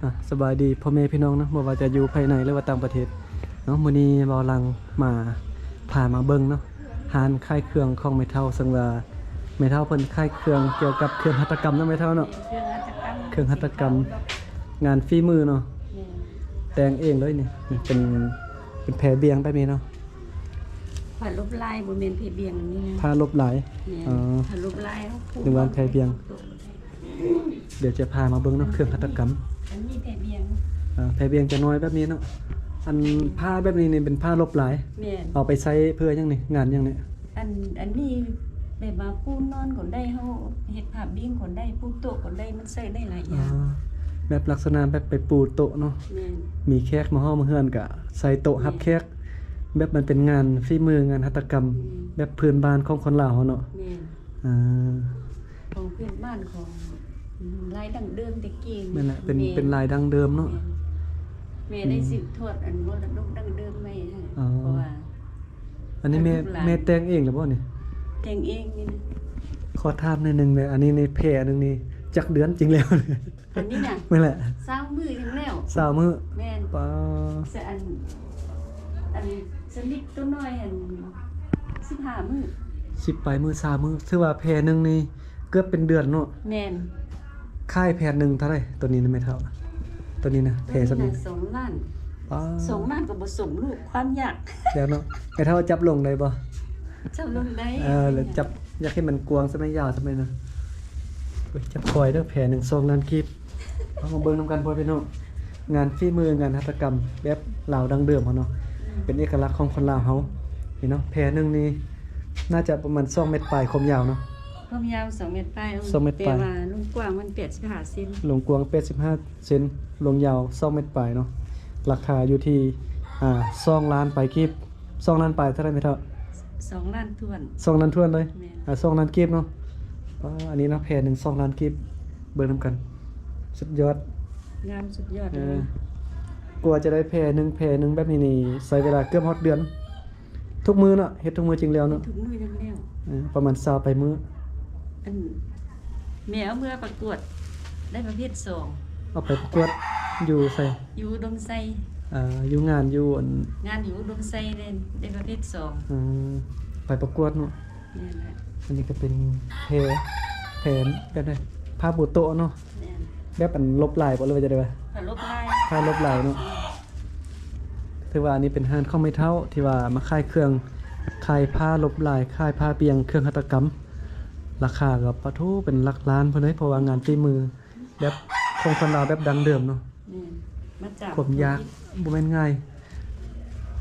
ອ່ະ ສະບາຍດີພໍ່ແມ່ພີ່ນ້ອງເນາະ ບໍ່ວ່າຈະຢູ່ພາຍໃນ ຫຼືວ່າຕ່າງປະເທດເນາະ. ມື້ນີ້ເບົາຫຼັງມາ ພາມາເບິ່ງເນາະ ຮ້ານຂາຍເຄື່ອງຂອງແມ່ເຖົ້າ ເຊິ່ງວ່າແມ່ເຖົ້າເພິ່ນຂາຍເຄື່ອງກ່ຽວກັບເຄື່ອງຫັດຖະກຳເນາະ ແມ່ເຖົ້າເນາະ. ເຄື່ອງຫັດຖະກຳ ເຄື່ອງຫັດຖະກຳ ງານຝີມືເນາະ. ແມ່ນ ແຕ່ງເອງເລີຍນີ້ ນີ້ເປັນ ເປັນແພບຽງແບບນີ້ເນາະ. ຜ້າລົບລາຍ ບໍ່ແມ່ນແພບຽງອັນນີ້ນະ ຜ້າລົບລາຍ. ແມ່ນ ອໍ ຜ້າລົບລາຍເຮົາ ນຶກວ່າແພບຽງ. ດຽວຈະພາມາເບິ່ງເນາະ ເຄື່ອງຫັດຖະກຳ. ອັນນີ້ແພບຽງ ອ່າ ແພບຽງຈະນ້ອຍແບບນີ້ເນາະ. ອັນຜ້າແບບນີ້ນີ້ເປັນຜ້າລົບລາຍ. ແມ່ນ ເອົາໄປໃຊ້ເພື່ອຫຍັງນີ້ ງານຫຍັງນີ້? ອັນ ອັນນີ້ແບບວ່າປູນອນກໍໄດ້ ເຮົາເຮັດຜ້າບຽງກໍໄດ້ ປູໂຕະກໍໄດ້ ມັນໃຊ້ໄດ້ຫຼາຍຢ່າງ. ອໍ ແບບລັກສະນະແບບໄປປູໂຕະເນາະ. ແມ່ນ ມີແຂກມາເຮົາມາເຮືອນກະໃສ່ໂຕະ ແມ່ນ ຮັບແຂກ ແບບມັນເປັນງານຝີມື ງານຫັດຖະກຳ ແມ່ນ ແບບພື້ນບ້ານຂອງຄົນລາວເຮົາເນາະ. ແມ່ນ ອ່າ ຂອງພື້ນບ້ານ ຂອງລາຍດັ້ງເດີມແຕ່ກີ້. ແມ່ນແຫຼະ ເປັນ ແມ່ນ ເປັນລາຍດັ້ງເດີມເນາະ. ແມ່ນ ແມ່ໄດ້ ອືມ ສືບທອດອັນມໍລະດົກດັ້ງເດີມໄວ້ໃຫ້. ອໍ ເພາະວ່າ ອັນນີ້ແມ່ ແມ່ແຕ່ງເອງຫຼືບໍ່ນີ້? ແຕ່ງເອງນີ້ນະ. ຂໍຖາມໜ້ອຍໜຶ່ງເດີ ອັນນີ້ໃນແພໜຶ່ງນີ້ຈັກເດືອນຈຶ່ງແລ້ວ? ອັນນີ້ນະ ແມ່ນແຫຼະ ຊາວມື້ຈັ່ງແລ້ວ. ຊາວມື້ ແມ່ນ. ປ້າ ສະ ອັນ ອັນສະນິດໂຕນ້ອຍຫັ້ນ ສິບຫ້າມື້ ສິບປາຍມື້ ຊາວມື້ ຖືວ່າແພໜຶ່ງນີ້ເກືອບເປັນເດືອນເນາະ. ແມ່ນ ຂາຍແພໜຶ່ງເທົ່າໃດ? ໂຕນີ້ນະແມ່ເຖົ້າ ໂຕນີ້ນະ ແພສ່ຳນີ້ ສອງລ້ານ. ປ້າ ສອງລ້ານກໍບໍ່ສົມລູກຄວາມຢາກແລ້ວເນາະ. ແມ່ເຖົ້າຈັບລົງໄດ້ບໍ່? ຈັບລົງໄດ້. ເອີ ແລ້ວຈັບ ຢາກເຫັນມັນກວ້າງສ່ຳໃດ ຍາວສ່ຳໃດນະ. ໂອ້ຍ ຈັບຄ່ອຍເດີ ແພໜຶ່ງສອງລ້ານກີບ. ເຮົາມາເບິ່ງນຳກັນພໍ່ແມ່ພີ່ນ້ອງ ງານຝີມື ງານຫັດຖະກຳແບບລາວດັ້ງເດີມເຮົາເນາະ. ອືມ ເປັນເອກະລັກຂອງຄົນລາວເຮົານີ້ເນາະ. ແພໜຶ່ງນີ້ໜ້າຈະປະມານສອງແມັດປາຍ ຄວາມຍາວເນາະ. ຄວາມຍາວສອງແມັດປາຍ ສອງແມັດປາຍ ແຕ່ວ່າລວງກວ້າງມັນແປດສິບຫ້າເຊັນ. ລວງກວ້າງແປດສິບຫ້າເຊັນ ລວງຍາວສອງແມັດປາຍເນາະ. ລາຄາຢູ່ທີ່ ອ່າ ສອງລ້ານປາຍກີບ. ສອງລ້ານປາຍເທົ່າໃດແມ່ເຖົ້າ? ສອງລ້ານຖ້ວນ. ສອງລ້ານຖ້ວນເລີຍ. ແມ່ນ ອ່າ ສອງລ້ານກີບເນາະ. ປ້າ ອັນນີ້ເນາະ ແພໜຶ່ງສອງລ້ານກີບ. ເບິ່ງນຳກັນ ສຸດຍອດ ງາມສຸດຍອດເລີຍ. ເອີ ກວ່າຈະໄດ້ແພໜຶ່ງ ແພໜຶ່ງແບບນີ້ນີ້ ໃຊ້ເວລາເກືອບຮອດເດືອນ. ທຸກມື້ເນາະ ເຮັດທຸກມື້ຈຶ່ງແລ້ວເນາະ. ເຮັດທຸກມື້ຈັ່ງແລ້ວ. ເອີ ປະມານຊາວປາຍມື້. ອັນ ແມ່ເອົາເມືອປະກວດໄດ້ປະເພດສອງ. ເອົາໄປປະກວດຢູ່ໃສ? ຢູ່ອຸດົມໄຊ. ເອີ ຢູ່ງານຢູ່ອັນ ງານຢູ່ອຸດົມໄຊໄດ້ ໄດ້ປະເພດສອງ. ເອີ ໄປປະກວດເນາະ. ແມ່ນແຫຼະ. ອັນນີ້ກໍເປັນແພ ແພແບບໃດ? ຜ້າປູໂຕະເນາະ. ແມ່ນ ແບບອັນລົບລາຍບໍ່ ຫຼືວ່າຈັ່ງໃດວະ? ຜ້າລົບລາຍ ຜ້າລົບລາຍເນາະ. ຖືວ່າອັນນີ້ເປັນຮ້ານຂອງແມ່ເຖົ້າທີ່ວ່າມາຂາຍເຄື່ອງ ຂາຍຜ້າລົບລາຍ ຂາຍຜ້າປ່ຽງ ເຄື່ອງຫັດຖະກຳ. ລາຄາກໍປະໂທ້ເປັນຫຼັກລ້ານພຸ້ນເດ້ ເພາະວ່າງານຝີມືແບບຂອງຄົນລາວແບບດັ້ງເດີມເນາະ. ແມ່ນ ມາຈາກຄວາມຍາກບໍ່ແມ່ນງ່າຍ.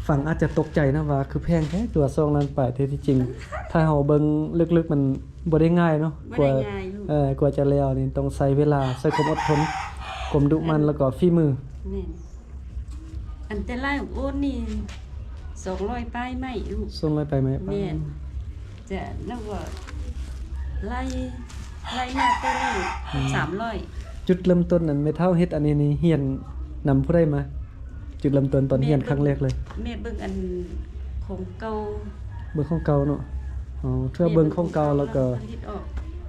ຟັງອາດຈະຕົກໃຈນະວ່າຄືແພງແທ້ ຕົວສອງລ້ານປາຍ ແຕ່ທີ່ຈິງຖ້າເຮົາເບິ່ງເລິກໆ ມັນບໍ່ໄດ້ງ່າຍເນາະ. ບໍ່ໄດ້ງ່າຍ ກວ່າ ເອີ ກວ່າຈະແລ້ວນີ້ຕ້ອງໃຊ້ເວລາ ໃຊ້ຄວາມອົດທົນ ຄວາມດຸໝັ່ນ ແລ້ວກໍຝີມື. ແມ່ນ ອັນແຕ່ລາຍໂອນນີ້ສອງຮ້ອຍປາຍໄມ້ລູກ. ສອງຮ້ອຍປາຍໄມ້. ແມ່ນ ຈະ ແລ້ວກໍລາຍ ລາຍໜ້າໂຕນີ້ ອືມ ສາມຮ້ອຍ. ຈຸດເລີ່ມຕົ້ນນັ້ນແມ່ເຖົ້າເຮັດອັນນີ້ນີ້ ຮຽນນຳຜູ້ໃດມາ? ຈຸດເລີ່ມຕົ້ນຕອນຮຽນຄັ້ງແລກເລີຍ. ແມ່ເບິ່ງອັນຂອງເກົ່າ. ເບິ່ງຂອງເກົ່າເນາະ. ອໍ ເທື່ອເບິ່ງຂອງເກົ່າແລ້ວກໍ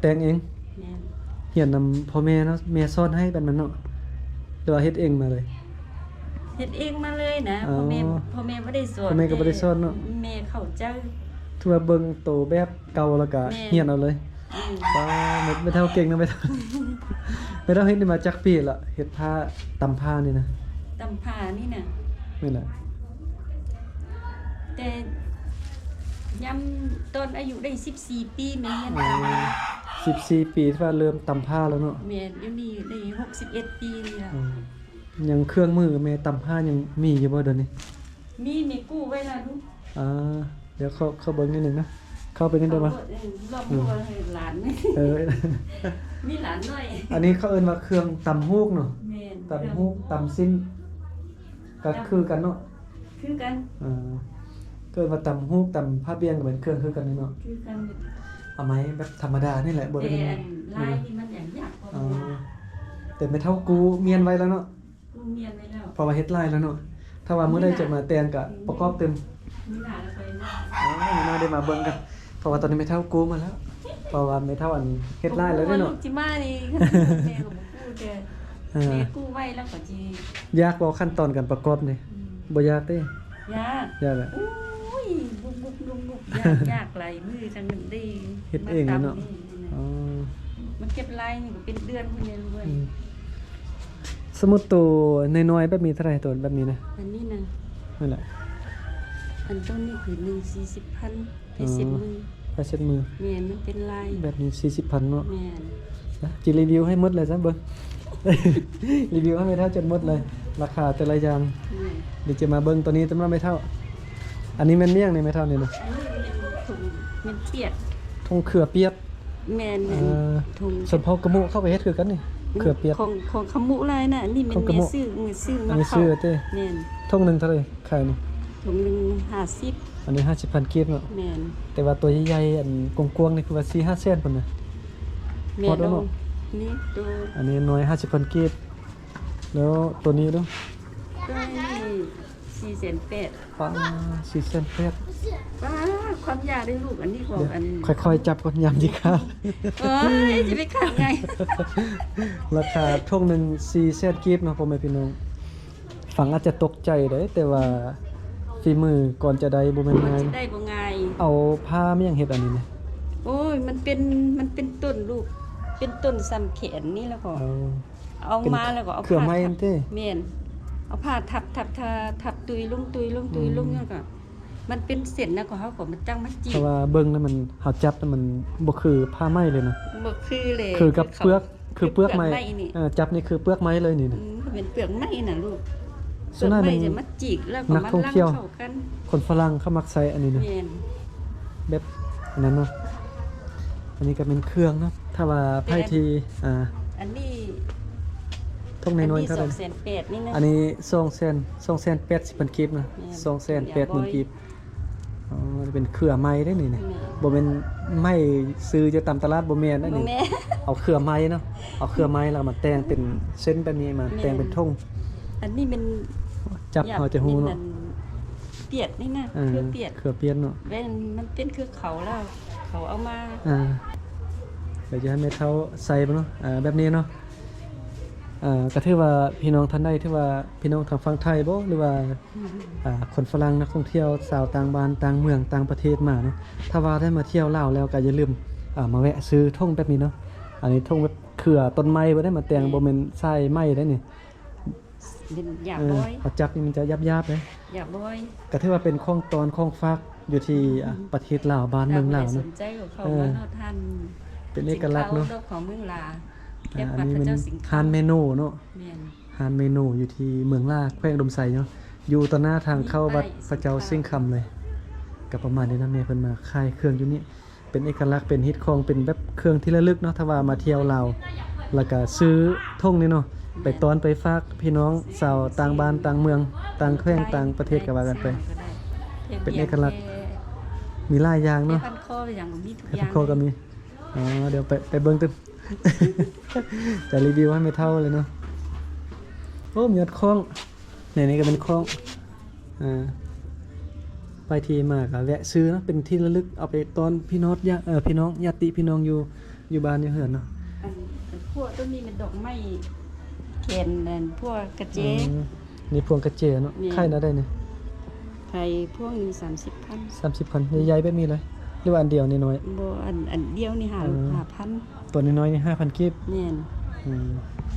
ແຕ່ງເອງ. ແມ່ນ ຮຽນນຳພໍ່ແມ່ເນາະ ແມ່ສອນໃຫ້ແບບນັ້ນເນາະ ຫຼືວ່າເຮັດເອງມາເລີຍ? ເຮັດເອງມາເລີຍນະ. ອໍ ພໍ່ແມ່ ພໍ່ແມ່ບໍ່ໄດ້ສອນ. ພໍ່ແມ່ກໍບໍ່ໄດ້ສອນເນາະ. ແມ່ເຂົ້າໃຈ. ຖືວ່າເບິ່ງໂຕແບບເກົ່າແລ້ວກໍ ແມ່ນ ຮຽນເອົາເລີຍ. ອືມ ວ້າວ ແມ່ ແມ່ເຖົ້າເກັ່ງເນາະ ແມ່ເຖົ້າ. ແມ່ເຖົ້າເຮັດນີ້ມາຈັກປີລະ? ເຮັດຜ້າຕຳຜ້ານີ້ນະ. ຕຳຜ້ານີ້ນະ. ແມ່ນລະ. ແຕ່ຍາມຕອນອາຍຸໄດ້ສິບສີ່ປີ ແມ່ຮຽນຕຳ. ອໍ ສິບສີ່ປີທີ່ວ່າເລີ່ມຕຳຜ້າແລ້ວເນາະ. ແມ່ນ ດຽວນີ້ໄດ້ຫົກສິບເອັດປີນີ້ລະ. ອໍ ຍັງເຄື່ອງມືແມ່ຕຳຜ້າຍັງມີຢູ່ບໍ່ດຽວນີ້? ມີ ແມ່ກູ້ໄວ້ລະລູກ. ອ່າ ດຽວເຂົ້າ ເຂົ້າເບິ່ງໜ້ອຍໜຶ່ງນະ ເຂົ້າໄປນີ້ໄດ້ບໍ່? ເອີ ລອງດູ ອືມ ໃຫ້ຫຼານ ເອີ ມີຫຼານນ້ອຍ. ອັນນີ້ເຂົາເອີ້ນວ່າເຄື່ອງຕຳຫູກເນາະ. ແມ່ນ ຕຳຫູກ ຕຳຊິ້ນ ກໍຄືກັນເນາະ. ຄືກັນ. ເອີ ເອີ້ນວ່າຕຳຫູກ ຕຳຜ້າບ່ຽງ ກໍເປັນເຄື່ອງຄືກັນນີ້ເນາະ. ຄືກັນ. ເອົາໄມ້ແບບທຳມະດານີ້ແຫຼະ ບໍ່ໄດ້ແມ່ນ ແຕ່ລາຍນີ້ມັນຫຍັງຍາກກວ່າ. ອໍ ແຕ່ແມ່ເຖົ້າກູ້ມ້ຽນໄວ້ແລ້ວເນາະ. ກູມ້ຽນໄວ້ແລ້ວ ເພາະວ່າເຮັດຫຼາຍແລ້ວເນາະ. ຖ້າວ່າມື້ໃດຈະມາແຕ່ງກະປະກອບຕື່ມ. ມີຫຼາຍແລ້ວໄປເນາະ. ອໍ ມີໜ້າໄດ້ມາເບິ່ງກັນ ເພາະວ່າຕອນນີ້ແມ່ເຖົ້າກູ້ມາແລ້ວ ເພາະວ່າແມ່ເຖົ້າອັນເຮັດຫຼາຍແລ້ວເດ້ເນາະ. ລູກຊິມານີ້ ແມ່ກໍບໍ່ຮູ້ແຕ່ ອ່າ ແມ່ກູ້ໄວ້ແລ້ວກໍຊິ ຍາກບໍ່ຂັ້ນຕອນການປະກອບນີ້? ອືມ ບໍ່ຍາກເດ້? ຍາກ ຍາກແຫຼະ. ໂອ້ຍ ບຸບໆ ບຸບໆ ຍາກ ຍາກຫຼາຍມື້ຈັ່ງໄດ້ ເຮັດເອງເນາະ. ມາຕຳນີ້ ອໍ ມາເກັບລາຍນີ້ກໍເປັນເດືອນພຸ້ນແຫຼະລູກເອີຍ. ອືມ ສົມມຸດໂຕນ້ອຍໆແບບນີ້ເທົ່າໃດ? ໂຕແບບນີ້ນະ? ອັນນີ້ນະ ນັ້ນແຫຼະ ອັນໂຕນີ້ຄືໜຶ່ງສີ່ສິບພັນ. ໄປເຊັດມື ອໍ ໄປເຊັດມື. ແມ່ນ ມັນເປັນລາຍແບບນີ້ ສີ່ສິບພັນເນາະ. ແມ່ນ ນະ ຊິຣີວິວໃຫ້ໝົດເລີຍຊະເບິ່ງ ຣີວິວໃຫ້ແມ່ເຖົ້າຈົນໝົດເລີຍ ລາຄາແຕ່ລະຢ່າງ. ແມ່ນ ດຽວຈະມາເບິ່ງໂຕນີ້ຕຳເນາະແມ່ເຖົ້າ. ອັນນີ້ແມ່ນຫຍັງນີ້ແມ່ເຖົ້ານີ້ນະ? ອັນນີ້ແມ່ນຖົງ ແມ່ນປຽກ ຖົງເຂືອປຽກ. ແມ່ນ ເອີ ຖົງ ສົມເຜົ່າກະມຸເຂົາກໍເຮັດຄືກັນນີ້ ເຂືອປຽກ ຂອງ ຂອງຂະມຸຫຼາຍນະ. ອັນນີ້ແມ່ນ ຂອງກະມຸ ແມ່ຊື້ ແມ່ຊື້ມາ ອັນນີ້ຊື້ເຂົ້າເດ້. ແມ່ນ ຖົງໜຶ່ງເທົ່າໃດ? ຂາຍນີ້ ຖົງໜຶ່ງຫ້າສິບ. ອັນນີ້ຫ້າສິບພັນກີບເນາະ. ແມ່ນ ແຕ່ວ່າຕົວໃຫຍ່ໆ ອັນກວ້າງໆນີ້ຄືວ່າສີ່ຫ້າແສນພຸ້ນນະ. ແມ່ນ ຮອດແລ້ວເນາະ. ນີ້ໂຕ ອັນນີ້ໜ່ວຍຫ້າສິບພັນກີບ. ແລ້ວຕົວນີ້ເດີ? ຕົວນີ້ສີ່ແສນແປດ. ປ້າ ສີ່ແສນແປດ. ປ້າ ຄວາມຍາກເດ້ລູກ ອັນນີ້ຂອງ ດຽວ ອັນ ຄ່ອຍໆຈັບກ່ອນ ຢ້ານຊິຂາດ. ໂອ້ຍ ຊິໄປຂາດໄງ? ລາຄາຖົງໜຶ່ງສີ່ແສນກີບເນາະ ພໍ່ແມ່ພີ່ນ້ອງ. ຟັງອາດຈະຕົກໃຈເດ້ ແຕ່ວ່າຝີມືກ່ອນຈະໄດ້ບໍ່ແມ່ນງ່າຍ ຊິໄດ້ບໍ່ງ່າຍ. ເອົາຜ້າມາຫຍັງເຮັດອັນນີ້ນະ? ໂອ້ຍ ມັນເປັນ ມັນເປັນຕົ້ນລູກ ເປັນຕົ້ນສ່ຳແຂນນີ້ ແລ້ວກໍ ເອົາ ເອົາມາ ເປັນ ແລ້ວກໍເອົາ ເຄື່ອງໄມ້ ຜ້າທັບ ແມ່ນ ເອົາຜ້າທັບ ທັບ ທັບ ທັບ ຕຸ້ຍລົງ ຕຸ້ຍລົງ ຕຸ້ຍລົງ ອືມ ແລ້ວກໍ ມັນເປັນເສັ້ນນະ ກໍເຮົາກໍມາຈັ່ງມາຈີກ. ເພາະວ່າເບິ່ງແລ້ວມັນ ເຮົາຈັບແລ້ວມັນບໍ່ຄືຜ້າໄມ້ເລີຍນະ. ບໍ່ຄືເລີຍ ຄືກັບເປືອກ ຄືເປືອກໄມ້ ຄືເປືອກໄມ້ນີ້. ເອີ ຈັບນີ້ຄືເປືອກໄມ້ເລີຍນີ້ນະ. ອືມ ເປັນເປືອກໄມ້ນະລູກ. ສ່ວນຫຼາຍມັນ ເປືອກໄມ້ຈະມາຈີກແລ້ວກໍມາລັງເຂົ້າກັນ. ຄົນຝຣັ່ງເຂົາມັກໃຊ້ອັນນີ້ນະ. ແມ່ນ ແບບອັນນັ້ນເນາະ. ອັນນີ້ກໍແມ່ນເຄື່ອງເນາະ ຖ້າວ່າໃຜທີ່ ອ່າ ອັນນີ້ ຖົງນ້ອຍໆ ອັນນີ້ເທົ່າໃດ? ສອງແສນແປດນີ້ນະ. ອັນນີ້ສອງແສນ ສອງແສນແປດສິບພັນກີບນະ. ແມ່ນ ສອງແສນແປດໝື່ນກີບ. ອໍ ເປັນເຂືອໄມ້ເດ້ນີ້ນະ. ແມ່ນ ບໍ່ແມ່ນໄມ້ຊື້ຢູ່ຕາມຕະຫຼາດ ບໍ່ແມ່ນເດ້ນີ້. ບໍ່ແມ່ນ ເອົາເຂືອໄມ້ເນາະ ເອົາເຂືອໄມ້ແລ້ວມາແຕ່ງເປັນເສັ້ນແບບນີ້ ມາແຕ່ງເປັນຖົງ. ແມ່ນ ອັນນີ້ແມ່ນ ຈັບເຮົາຈະຮູ້ເນາະ. ແມ່ນປຽກນີ້ນະ. ເອີ ເຂືອປຽກ ເຂືອປຽກເນາະ. ແມ່ນ ມັນເປັນເຂືອເຂົາແລ້ວ ເຂົາເອົາມາ. ອ່າ ດຽວຈະໃຫ້ແມ່ເຖົ້າໃສ່ເບິ່ງເນາະ ອ່າ ແບບນີ້ເນາະ. ອ່າ ກໍຖືວ່າພີ່ນ້ອງທ່ານໃດ ຖືວ່າພີ່ນ້ອງທາງຝັ່ງໄທບໍ ຫຼືວ່າ ອ່າ ຄົນຝຣັ່ງ ນັກທ່ອງທ່ຽວ ຊາວຕ່າງບ້ານຕ່າງເມືອງຕ່າງປະເທດມາເນາະ ຖ້າວ່າໄດ້ມາທ່ຽວລາວແລ້ວກໍຢ່າລືມ ອ່າ ມາແວະຊື້ຖົງແບບນີ້ເນາະ. ອັນນີ້ຖົງແບບເຂືອຕົ້ນໄມ້ບໍ່ໄດ້ມາແຕ່ງ. ແມ່ນ ບໍ່ແມ່ນສາຍໄມ້ໄດ້ນີ້. ເປັນຢາບອຍ ເອີ ເຮົາຈັບນີ້ມັນຈະຢາບໆເດ້. ຢາບອຍ ກໍຖືວ່າເປັນຂອງຕ້ອນຂອງຝາກຢູ່ທີ່ ອືມ ອ່າ ປະເທດລາວ ບ້ານເມືອງລາວເນາະ. ເອີ ເປັນເອກະລັກເນາະ ຂອງເມືອງລາວ. ອ່າ ອັນນີ້ແມ່ນຮ້ານແມ່ໂນເນາະ. ແມ່ນ ຮ້ານແມ່ໂນຢູ່ທີ່ເມືອງລາ ແຂວງອຸດົມໄຊເນາະ ຢູ່ຕໍ່ໜ້າທາງເຂົ້າວັດພະເຈົ້າສິງຄຳເລີຍ. ກໍປະມານນີ້ນະ ແມ່ເພິ່ນມາຂາຍເຄື່ອງຢູ່ນີ້ ເປັນເອກະລັກ ເປັນຮີດຄອງ ເປັນແບບເຄື່ອງທີ່ລະລຶກເນາະ. ຖ້າວ່າມາທ່ຽວລາວ ແລ້ວກະຊື້ຖົງນີ້ເນາະ ແມ່ນ ໄປຕ້ອນໄປຝາກພີ່ນ້ອງຊາວຕ່າງບ້ານຕ່າງເມືອງ ຕ່າງແຂວງຕ່າງປະເທດກໍວ່າກັນໄປ. ເປັນເອກະລັກ ມີຫຼາຍຢ່າງເນາະ. ແຜ່ພັນຄໍກໍມີ ແຜ່ພັນຄໍກໍມີ. ອໍ ດຽວໄປ ໄປເບິ່ງຕື່ມ ຈະຣີວິວໃຫ້ແມ່ເຖົ້າເລີຍເນາະ. ໂອ້ ມີຮອດຄ້ອງ ໃນນີ້ກໍເປັນຄ້ອງ. ອ່າ ໄປທີ່ມາກໍແວະຊື້ເນາະ ເປັນທີ່ລະລຶກ ເອົາໄປຕ້ອນພີ່ນ້ອງຍາ ເອີ ພີ່ນ້ອງຍາດຕິພີ່ນ້ອງຢູ່ ຢູ່ບ້ານຢູ່ເຮືອນເນາະ. ອັນ ອັນພວກໂຕນີ້ແມ່ນດອກໄມ້ແກນ ອັນພວກກະເຈ. ອືມ ນີ້ພວງກະເຈເນາະ. ແມ່ນ ຂາຍແນວໃດນີ້? ຂາຍພວງໜຶ່ງສາມສິບພັນ. ສາມສິບພັນ ໃຫຍ່ໆແບບນີ້ເລີຍ ຫຼືວ່າອັນດຽວນ້ອຍໆ? ບໍ່ ອັນ ອັນດຽວນີ້ຫ້າ ເອີ ຫ້າພັນ. ຕົວນ້ອຍໆນີ້ຫ້າພັນກີບ. ແມ່ນ ອືມ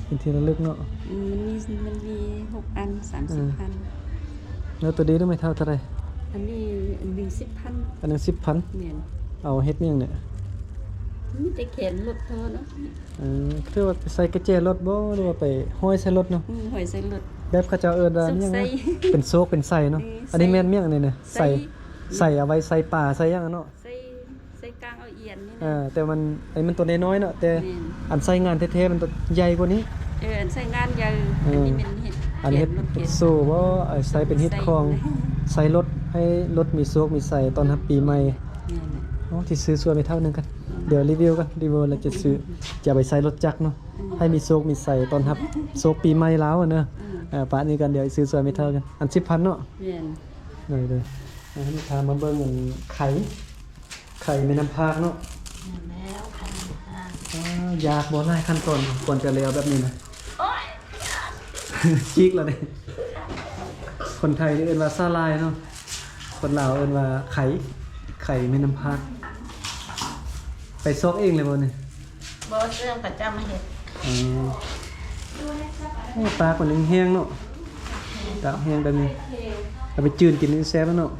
ເປັນທີ່ລະລຶກເນາະ. ອືມ ມັນມີ ມັນມີຫົກອັນ ສາມສິບພັນ. ເອີ ແລ້ວຕົວນີ້ນະແມ່ເຖົ້າເທົ່າໃດ? ອັນນີ້ອັນໜຶ່ງສິບພັນ. ອັນໜຶ່ງສິບພັນ. ແມ່ນ ເອົາເຮັດຫຍັງນີ້? ມີແຕ່ແຂນລົດເທົ່ານັ້ນ. ເອີ ຄືວ່າໄປໃສ່ກະແຈລົດບໍ ຫຼືວ່າໄປຫ້ອຍໃສ່ລົດເນາະ? ອືມ ຫ້ອຍໃສ່ລົດ ແບບເຂົາເຈົ້າເອີ້ນວ່າຫຍັງນະ ເປັນໂຊກເປັນໄຊເນາະ. ເອີ ອັນນີ້ແມ່ນຫຍັງນີ້ນະ? ໃສ່ ໃສ່ ໃສ່ເອົາໄວ້ໃສ່ປາໃສ່ຫຍັງເນາະ. ໃສ່ ໃສ່ກາງເອົາອຽນນີ້ນະ. ເອີ ແຕ່ມັນ ອັນນີ້ມັນຕົວນ້ອຍໆເນາະ ແຕ່ ແມ່ນ ອັນໃຊ້ງານແທ້ໆມັນຕົວໃຫຍ່ກວ່ານີ້. ເອີ ອັນໃຊ້ງານໃຫຍ່. ເອີ ອັນນີ້ແມ່ນເຮັດ ອັນເຮັດ ແຂນລົດ ເຮັດໂຊບໍ ເອີ ໃສ່ເປັນຮີດຄອງ ໃສ່ລົດ ໃຫ້ລົດມີໂຊກມີໄຊຕ້ອນຮັບປີໃໝ່. ແມ່ນ ໂອ້ ຊິຊື້ຊ່ວຍແມ່ເຖົ້າໜຶ່ງກັນ. ອືມ ດຽວຣີວິວກັນ ຣີວິວແລ້ວຈະຊື້ ຈະເອົາໄປໃສ່ລົດຈັກເນາະ. ອືມ ໃຫ້ມີໂຊກມີໄຊຕ້ອນຮັບໂຊກປີໃໝ່ລາວຫັ້ນເນາະ. ອືມ ເອີ ປະນີ້ກັນ ດຽວຊື້ຊ່ວຍແມ່ເຖົ້າກັນ ອັນສິບພັນເນາະ. ແມ່ນ ເດີໆ ເຮົາພາມາເບິ່ງອັນໄຂ່ ໄຂ່ແມ່ນ້ຳພາກເນາະ. ແມ່ນແລ້ວ ໄຂ່ແມ່ນ້ຳພາກ. ອາ ຍາກບໍ່ ຫຼາຍຂັ້ນຕອນບໍ່ ກ່ອນຈະແລ້ວແບບນີ້ນະ? ໂອ້ຍ ຈິກແລ້ວເດ້. ຄົນໄທເອີ້ນວ່າສາຫຼ່າຍເນາະ, ຄົນລາວເອີ້ນວ່າໄຂ່ ໄຂ່ແມ່ນ້ຳພາກ. ໄປຊອກເອງເລີຍບໍ່ນີ້? ບໍ່, ຊື້ຂະເຈົ້າມາເຮັດ. ອືມ ໂອ້ ປາກມັນຍັງແຫ້ງເນາະ, ຕາກແຫ້ງແບບນີ້ ເອົາໄປຈືນກິນນີ້ແຊບແລ້ວເນາະ.